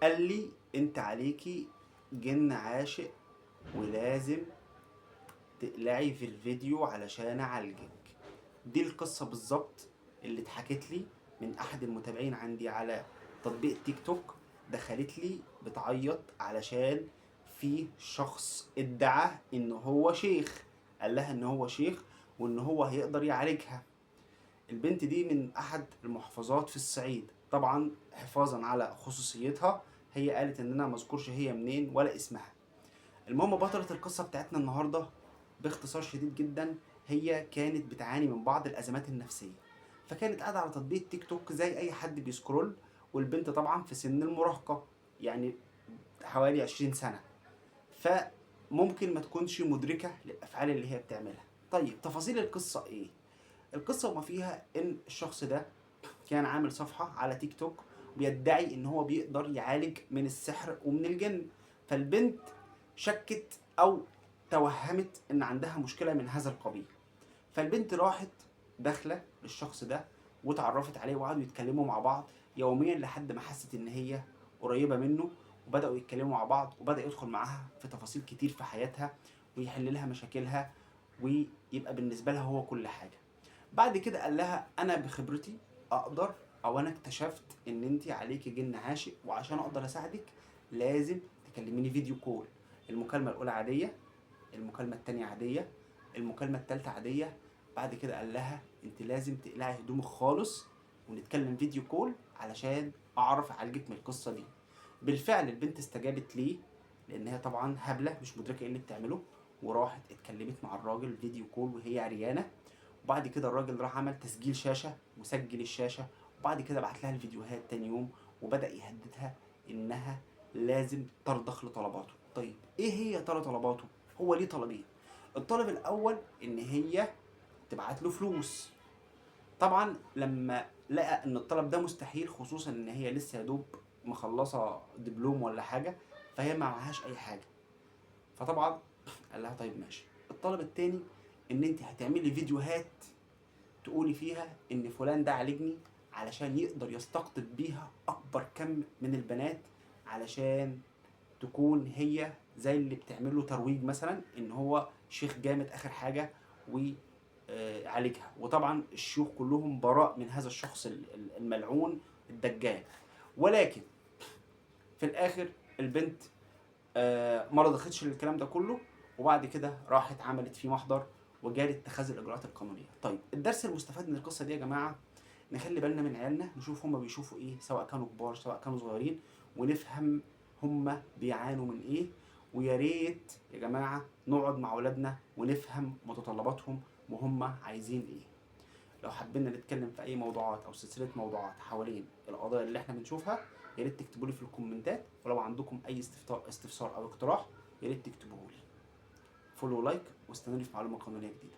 قال لي انت عليكي جن عاشق ولازم تقلعي في الفيديو علشان اعالجك. دي القصة بالظبط اللي اتحكت لي من احد المتابعين عندي على تطبيق تيك توك. دخلت لي بتعيط علشان في شخص ادعى ان هو شيخ، قال لها ان هو شيخ وان هو هيقدر يعالجها. البنت دي من احد المحافظات في الصعيد، طبعا حفاظا على خصوصيتها هي قالت ان انا مذكورش هي منين ولا اسمها. المهم بطلة القصة بتاعتنا النهاردة باختصار شديد جدا هي كانت بتعاني من بعض الأزمات النفسية، فكانت قاعدة على تطبيق تيك توك زي أي حد بي scroll، والبنت طبعا في سن المراهقة يعني حوالي 20 سنة، فممكن ما تكونش مدركة للأفعال اللي هي بتعملها. طيب تفاصيل القصة إيه؟ القصة وما فيها إن الشخص ده كان عامل صفحة على تيك توك بيدعي إن هو بيقدر يعالج من السحر ومن الجن، فالبنت شكت أو توهمت إن عندها مشكلة من هذا القبيل. فالبنت راحت داخلة للشخص ده وتعرفت عليه وقعدوا يتكلموا مع بعض يوميا لحد ما حست إن هي قريبة منه، وبدأوا يتكلموا مع بعض وبدأ يدخل معاها في تفاصيل كتير في حياتها ويحل لها مشاكلها ويبقى بالنسبة لها هو كل حاجة. بعد كده قال لها أنا بخبرتي أقدر، أو أنا اكتشفت إن أنت عليكي جن عاشق، وعشان أقدر أساعدك لازم تكلميني video call. المكالمة الأولى عادية، المكالمة التانية عادية، المكالمة التالتة عادية. بعد كده قال لها انت لازم تقلعي هدومك خالص ونتكلم video call علشان اعرف اعالجك من القصة دي. بالفعل البنت استجابت ليه، لان هي طبعا هبلة مش مدركة ايه اللي بتعمله، وراحت اتكلمت مع الراجل video call وهي عريانة. وبعد كده الراجل راح عمل تسجيل شاشة وسجل الشاشة، وبعد كده بعت لها الفيديوهات تاني يوم وبدأ يهددها انها لازم ترضخ لطلباته. طيب ايه هي ترى طلباته؟ هو ليه طلبين. الطلب الاول ان هي تبعت له فلوس. طبعا لما لقى ان الطلب ده مستحيل، خصوصا ان هي لسه يا دوب مخلصه دبلوم ولا حاجه، فهي ما معهاش اي حاجه، فطبعا قال لها طيب ماشي. الطلب التاني ان انت هتعملي فيديوهات تقولي فيها ان فلان ده عالجني، علشان يقدر يستقطب بيها اكبر كم من البنات، علشان تكون هي زي اللي بتعمل له ترويج مثلا ان هو شيخ جامد اخر حاجه وعالجها. وطبعا الشيوخ كلهم براء من هذا الشخص الملعون الدجال. ولكن في الاخر البنت ما رضختش للكلام ده كله، وبعد كده راحت عملت فيه محضر وجاري اتخاذ الاجراءات القانونيه. طيب الدرس المستفاد من القصه دي يا جماعه، نخلي بالنا من عيالنا، نشوف هما بيشوفوا ايه، سواء كانوا كبار سواء كانوا صغيرين، ونفهم هما بيعانوا من ايه. ويا ريت يا جماعه نقعد مع اولادنا ونفهم متطلباتهم وهم عايزين ايه. لو حبينا نتكلم في اي موضوعات او سلسله موضوعات حوالين القضايا اللي احنا بنشوفها، يا ريت تكتبوا لي في الكومنتات، ولو عندكم اي استفسار او اقتراح يا ريت تكتبوه لي. follow like، واستنوني في معلومه قانونيه جديده.